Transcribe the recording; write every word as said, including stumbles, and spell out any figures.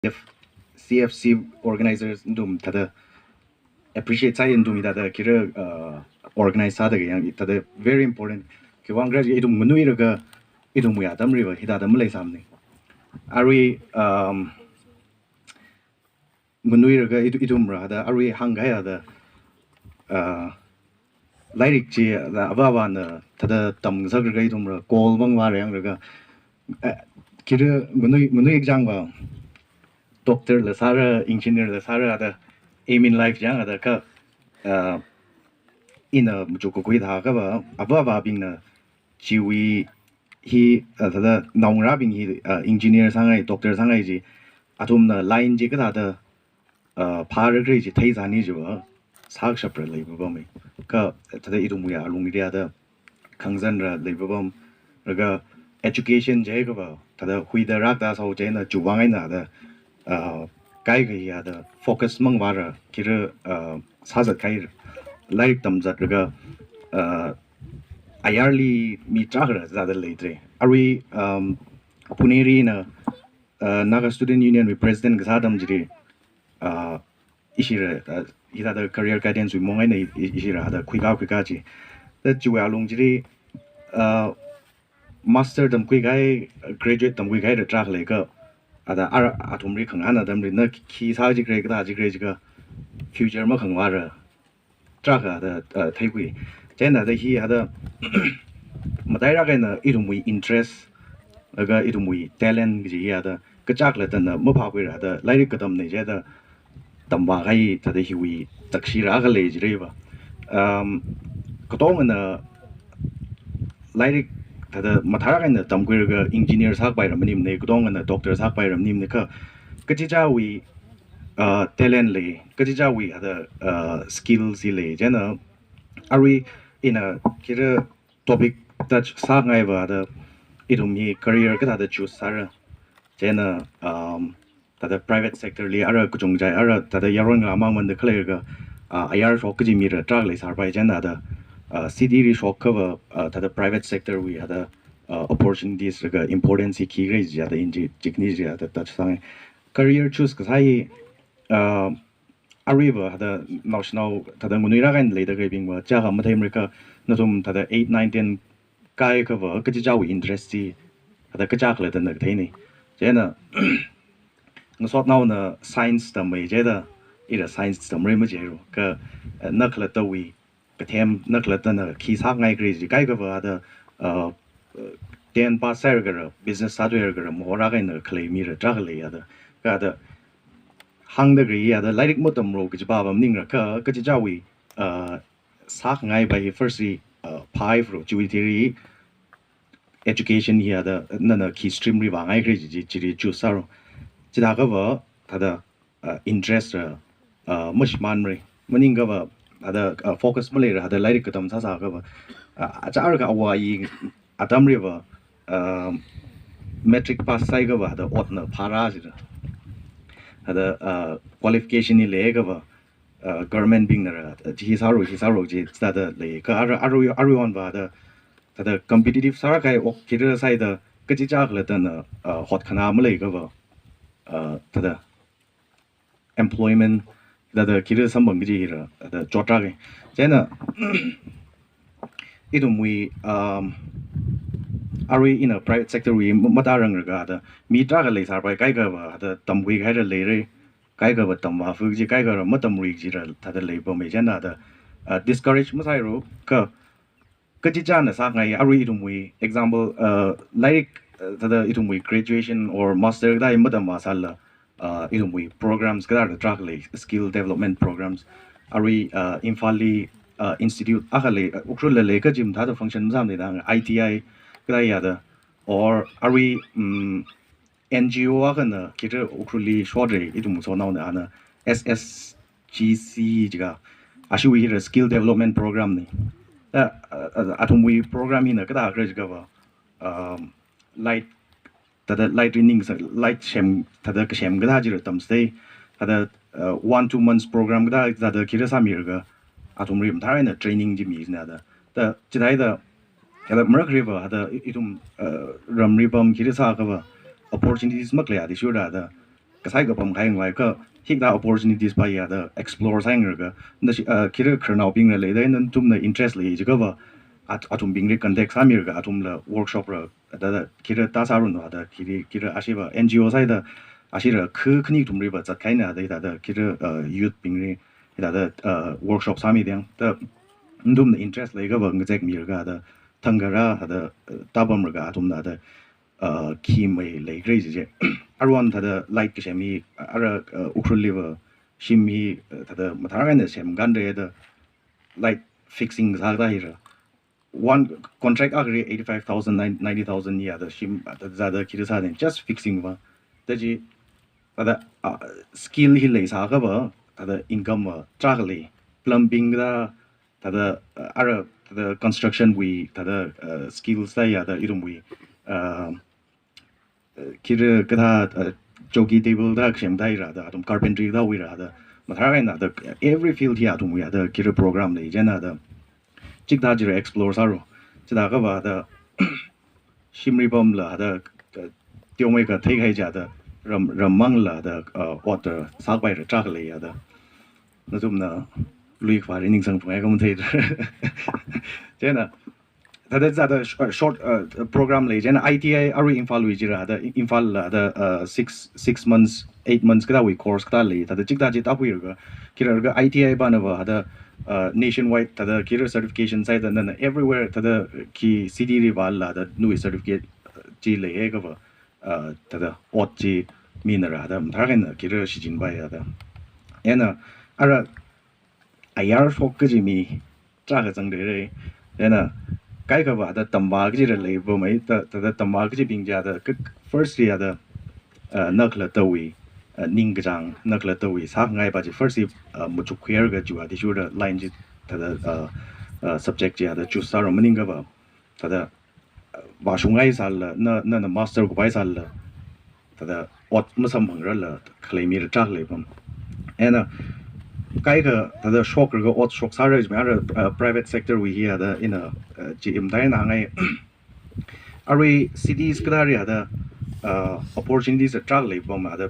F, C F C organizers nathum thāda appreciate sāi nathum hithāda khira, uh, organize sāda kayang thāda very important. Khiwuivang khala ithum nganuilakha ithumwui atamli va hithāda maleisāmana. Arui, um, nganuilakha ithu-, ithumla thāda arui hāngkahai thāda, uh, lairik chi thāda avā-avāna thāda tamngasaklaga ithumla call bang vāra yanglaga, uh, khira nganui, nganui kachang va doctor la sāra, engineer la sāra thāda aim in life yang thāda kha, uh, ina machuk kakhui thākha va, avā-avābingna chiwui hi, uh, thāda naongarābing hi, uh, engineer sāngai, doctor sāngai chi, athumna line chi kathāda, uh, phārakhala chi theisāni chiva sākashapla leipapamma. Kha thāda ithumwui alungli thāda khangazanla leipapam. Laga education jiakha va thāda huida rākta sāo chieina chiwuivang eina thāda, uh, kaikha hithāda focus mang vāra khira, uh, sāzat kahai lairik tamzatlaga, uh, ayarli mi tarākha thāda leidalei. Arui, um, Pune li ina, uh, Naga Student Union wui president kasā atam chili, uh, ishila, uh, hithāda career guidance wui mong eina i-, i-, ishila thāda khuikā khuikā chi. Thāda chiwui alung chili, uh, master tamkhui kahai, graduate tamkhui kahaila tarākha leikha, thāda ara athumli khangahān atamli na khi sā chikhala, kathā chikhala jiakha future makhangavāla tarākha thāda, uh, theikhui. Chieina thāda hi thāda matailāk eina ithumwui interest, laga ithumwui talent kaji hi thāda kachak khalattana maphākhuila thāda lairik katamna jiakha thāda tamvākahai thāda hiwui takshila akha lei jilei va. Um, katongana lairik thāda mathālāk eina tamkhuilaga engineer sākapaila maningmana, katongana doctor sākapaila maningmana kha, kachichāwui, uh, talent lei, kachichāwui thāda, uh, skills hi lei. Chieina arui ina khira topic touch sāngai va thāda ithum hi career kathāda choose sāra. Chieina, um, thāda private sector li ara kachungchai ara thāda yaron ngalā mang mangda khaleilaga, ah, ayar shok kaji mila tarākha leisāpai chieina thāda, ah, city li shokkha va, ah, thāda private sector wui thāda, ah, opportunities laga importance hi khikhala chi thāda ina chi, chikni chi thāda touch sāngai. Career choose kasā hi, ah, arui va thāda naoshinao thāda nganuilāk eina leida kaleibing va chiyākha matheimara kha, nathum thāda eight, nine, ten kaikha va kachichāwui interest chi thāda kachak khalattana katheina. Chieina ngasotnaona science tammei jiakha, ila science tamra majihaira. Kha, eh, na khalattawui kathem, na khalattana khi sāngaikhala chi kaikha va thāda, uh, ten pass sāhailakhala, business sāthuihailakhala, mahorāk eina khalei mila tarākha lei thāda. Kha thāda hāngda khalei thāda lairik matamlu kajipa va maningla kha, kachichāwui, uh, sāngai pai hi first li, uh, phāhaira, chiwui thili education hi thāda nana khi stream li vāngaikhala chi, chi, chili choose sāra. Chithākha va thāda, uh, interest la, uh, mashimānmara. Maningakha va thāda, uh, focus maleila thāda lairik katam sāsākha va, uh, achālakha āwo āyi atamli va, uh, matric pass sāhaiakha va thāda otna phārā jida. Thāda, uh, qualification hi leiakha va, uh, government bingna la, uh, hi sālu, hi sālu chi thāda lei. Kha ara, arui, aruihon va thāda, thāda competitive sālāk kahai ok khila sāhaida kachichā khalattana, uh, hotkhanā maleikha va, uh, thāda employment, thāda khila samphang kaji hila, thāda chotlāka. Chieina, ithumwui, um, arui ina private sector wui ma-, matāranglakha thāda, mi tarākha leisāpai kaikha va, thāda tamkhui kahaila leira, kaikha va tamvāfa kaji, kaikha va matamlui kajila thāda leipamma chieina thāda, uh, discourage masāhailu, kha kachichāna sāngai, arui ithumwui example, uh, lairik, uh, thāda ithumwui graduation or master kathā hi matamvāsālala, uh, ithumwui programs kathāda tarākha lei, skill development programs. Arui, uh, Imphalli, uh, institute akha lei, uh, Ukhrulli lei kha chi mathāda function masāmana da, I T I kathā thāda, or arui, um, N G O akhana khila Ukhrulli shotra, ithum ngasotnaona ana S S G C jiakha, ashiwui hila skill development program na. Thāda, uh, uh, athumwui program hina kathākhala jiakha va, um, light, thāda light training sā, light sem, thāda kasem kathā chila tamsai, thāda, uh, one, two months program kathā, thāda khila sāmilaga, athumli mathālāk eina training chi mina thāda. Thāda, chithāda, thāda marākhali va, thāda i-, ithum, uh, ramli pam khila sākha va, opportunities makhalei athishurda thāda, kasai kapam khaingai kha hikathā opportunities pa ya da explore sāngarga, nashi, uh, khira khararnaobing rālei da nathumna interest lei jiakha va, at-, athumbingli contact sāmilaga athumla workshop rā, da, da, khira tāsāranu da, khiri, khira ashiva N G O sāda, ashira khu khani kathumli va zatkahaina da, da, da, khira, uh, youth bingli, da, da, uh, workshop sāmi dang, da, nathumna interest leiakha va ngazekmilaga da, thangkha rā, da, uh, tāpamlaga athumna da, uh, khi mai leikhala jije. Aruihon thāda light kasem hi, ara, uh, Ukhrulli va shim hi, uh, thāda mathālāk eina semkhanre da light fixing sāda hira. One contract akhali eighty-five thousand, nine-, ninety thousand ya da shim, uh, thāda zāda khiri sāda just fixing va. Da chi, thāda, uh, skill hi leisāakha va, thāda income va tarākha lei. Plumbing da, thāda, uh, ara, thāda construction wui, thāda, uh, skills da ya da ithumwui, uh, uh, khira kathā, uh, chowki table da kasem da hira da, athum carpentry da wui ra da, mathālāk eina da, every field hi athumwui da, khira program lei chieina da, chikathā chila explore sālu. Chithākha va da, shimli pamla da, uh, teomeikha theikahai chi da, ram, rammangla da, uh, ot sākapaila tarākha lei ya da. Nathumna lui khavāli ningsang phungai kamathei. Chieina, thāda zāda sh-, uh, short, uh, program lei, chieina I T I arui Imphalwui chila da, Imphalli da, uh, six, six months, eight months kathāwui course kathā lei, thāda chikathā chi tākhuilaga, khila laga I T I pana va da, uh, nationwide thāda khila certification sāda nana everywhere thāda khi city li vāla da nawui certificate, uh, chi leiakha va, uh, thāda ot chi minala da, mathālāk eina khila shichinpai ya da. Chieina, ara ayar shok kaji mi tarākha zangdalei. Chieina kaikha va da tamvā kajila leipamei, thā-, thāda tamvā kajibing chi da, ka-, first li da, uh, na khalattawui, uh, ningkachāng, na khalattawui sāngai pa chi first li, uh, machukkhuilaga chiwui athishurda line chi thāda, uh, uh, subject chi da choose sālu maningakha va, thāda, uh, vāshungngai sālala, na, na, na master kupai sālala, thāda ot masamphangrarla khalei mila tarākha leipam. Chieina, kaikha thāda shoklaga ot shok sāra jime, ara, uh, private sector wui hi ya da ina, uh, chi imdaina ngai. Arui cities kathāli ya da, uh, opportunities tarākha leipam ya da,